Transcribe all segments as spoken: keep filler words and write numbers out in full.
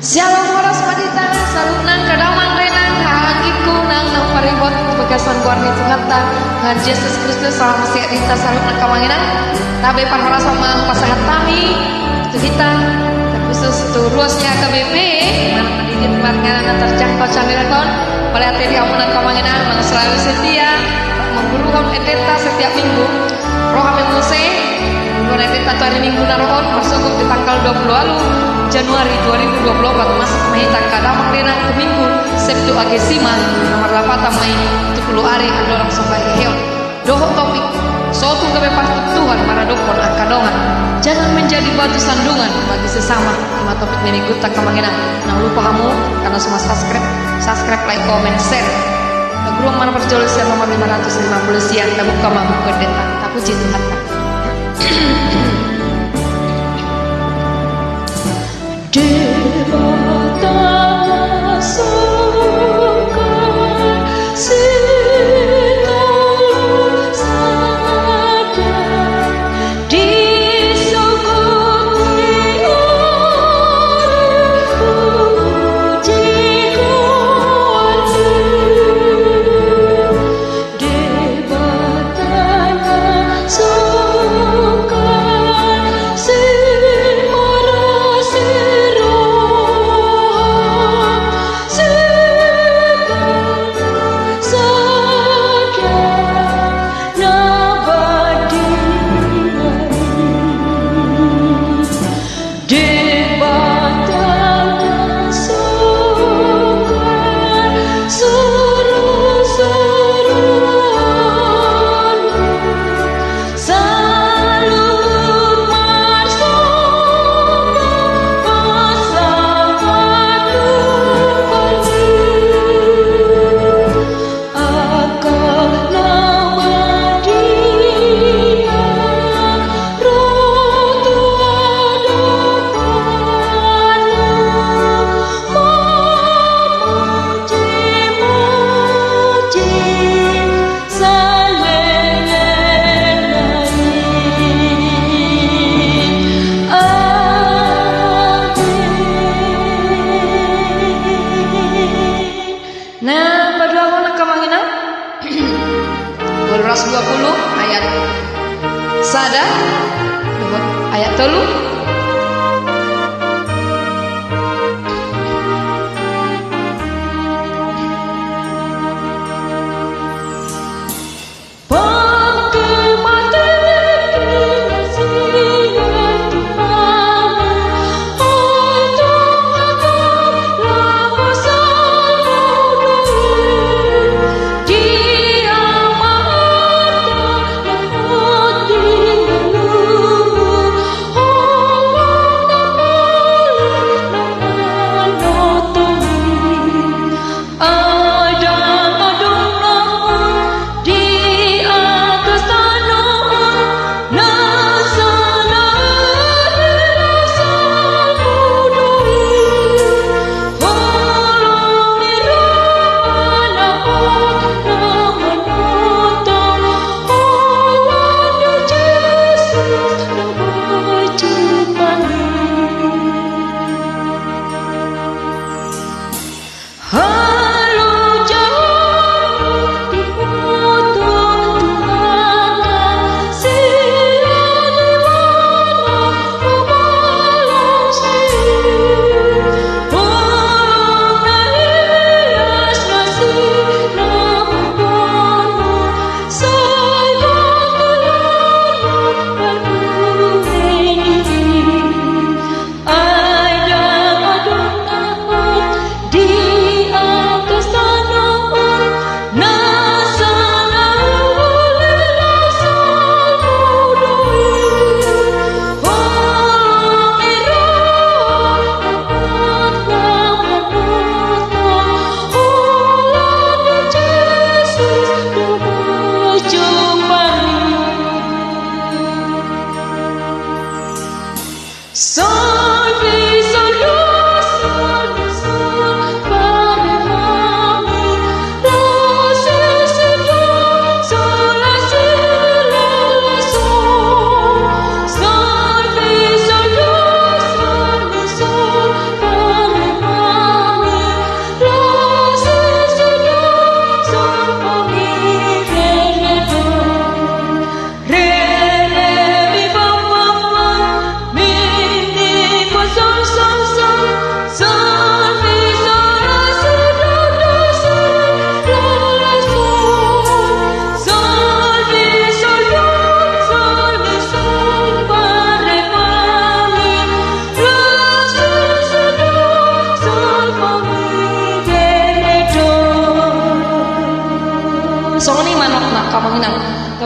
Syalom, horas ma di hita saluhutna angka damang dainang, haha anggingku nang na umparibot di bagasan goar ni Tuhanta, Tuhan Jesus Kristus, salam sehat di hita saluhutna angka amang inang. Tabe parhorasan ma hupasahat hami tu hita, terkhusus tu ruas ni H K B P, di mana ma di dia marga na tarjangkau channel on. Mauliate di hamuna angka amang inang, nang selalu setia mangguruhon endenta setiap minggu. Ro hami muse, minggu na edet tu ari Minggu na ro on, marsogot di tanggal dua puluh ualu Januari dua ribu dua puluh opat, masuk ma hita angka damang dainang tu Minggu Sabtu Agesima, na marlapatan ma i tu pulu ari andorang so haheheon. Dohot topik, so tung gabe patut Tuhan maradophon angka dongan, jangan menjadi batu sandungan bagi sesama. I ma topik ni Mingguta angka amang inang. Unang lupa hamu, angka na so ma-subscribe, subscribe, like, comment, share. Taguruan ma na parjolo sian nomor lima ratus lima puluh sia, tabuka ma buku endenta, tapuji Tuhanta. Debata na sungkun, sitolu satia. Na paduahon angka amang inang, dua ratus dua puluh ayat sada dohot ayat tolu.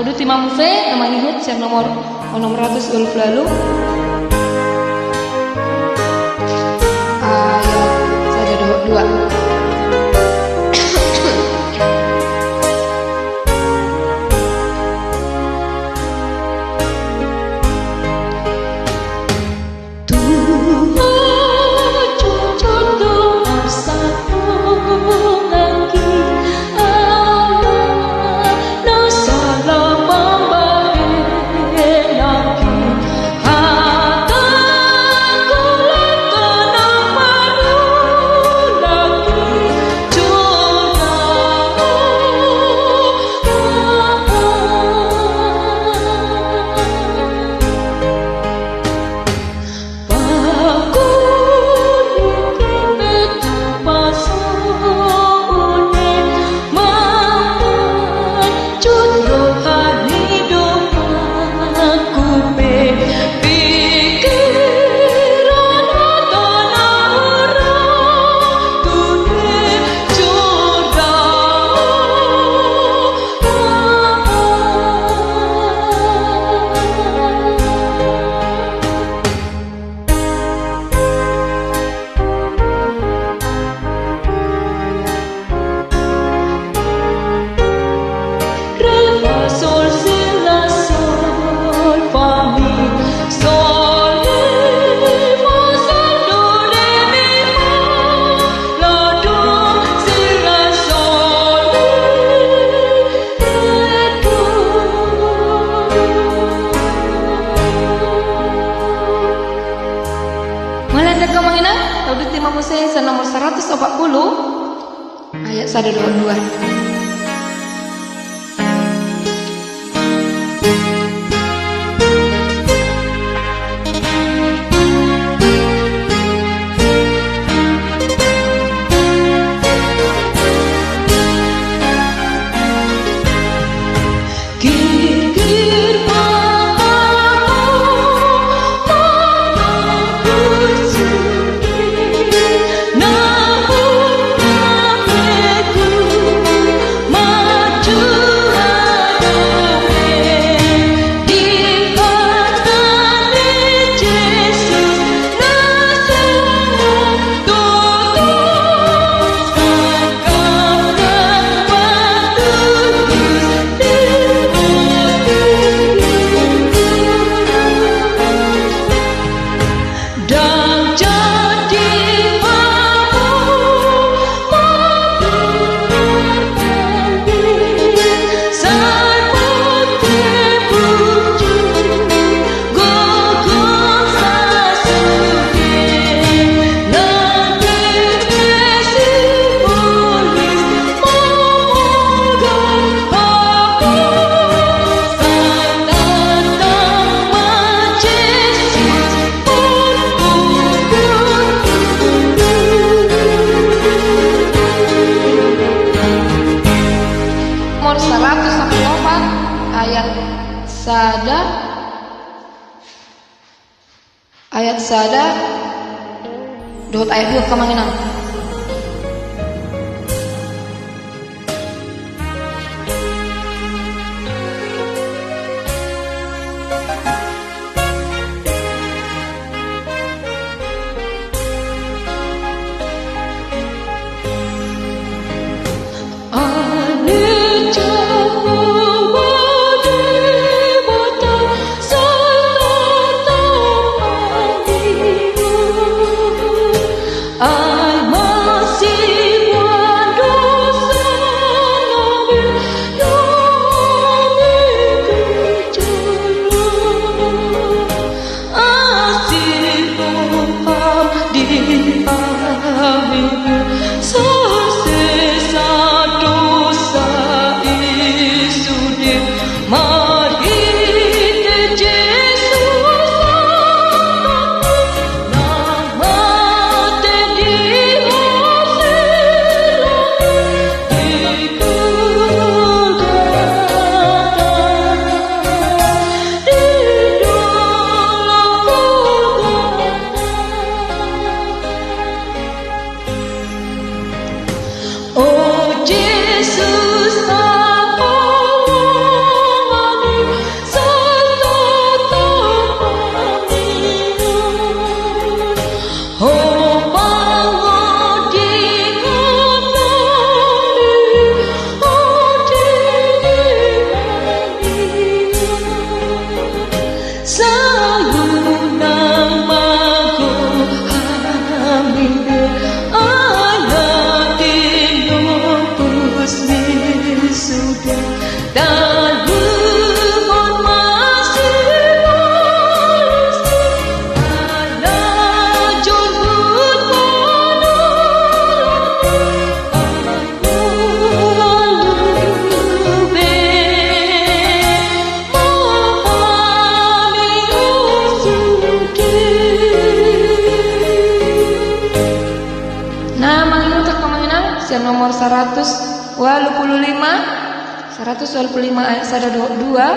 Uduti ma muse na mangihut sian nomor onom ratus dua puluh ualu, ayat sada dohot dua. Mauliate ma di Tuhan, amang inang. Tauduti ma muse sian nomor saratus opat pulu, ayat sada dohot dua. Nomor saratus sampulu opat, ayat sada. Ayat sada dohot ayat dua, amang inang. Na, mangihuthon hamu ma inang sian nomor saratus ualu pulu lima, saratus ualu pulu lima ayat sada dohot dua.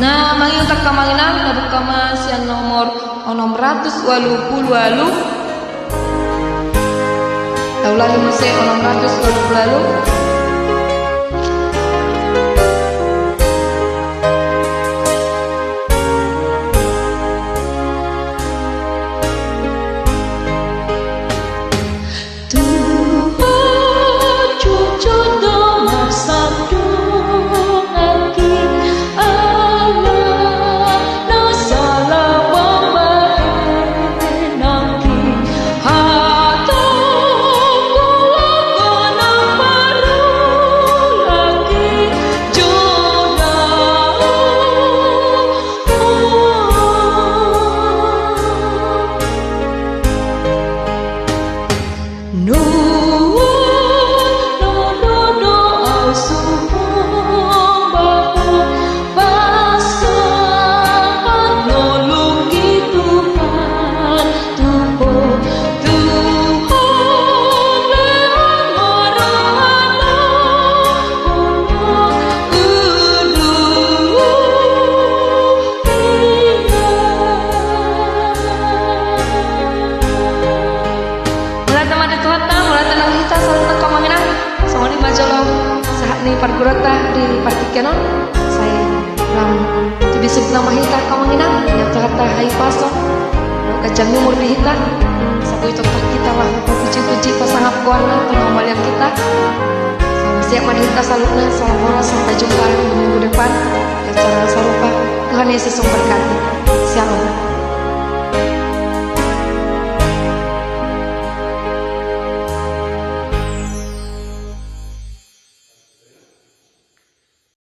Na, mangihuthon hamu ma inang, na buka ma sian nomor onom ratus ualu pulu ualu. Taulaki muse onom ratus ualu pulu ualu. Mauliate ma di Tuhanta, mauliate nang hita saluhutna hamu ma inang. Songon i ma jolo sahat ni parguruanta di partingkian on. Sai lam tu bisuk nama hita hamu ma inang, nang Tuhanta hahipason dohot ganjang ni umur di hita. Sai boi tongtong hita laho papuji-puji, pasangap goarna tu na humaliang hita. Sai siap ma di hita saluhutna, salam horas, sampai jumpa di minggu depan di acara sarupa. Tuhan Yesus memberkati. Shalom.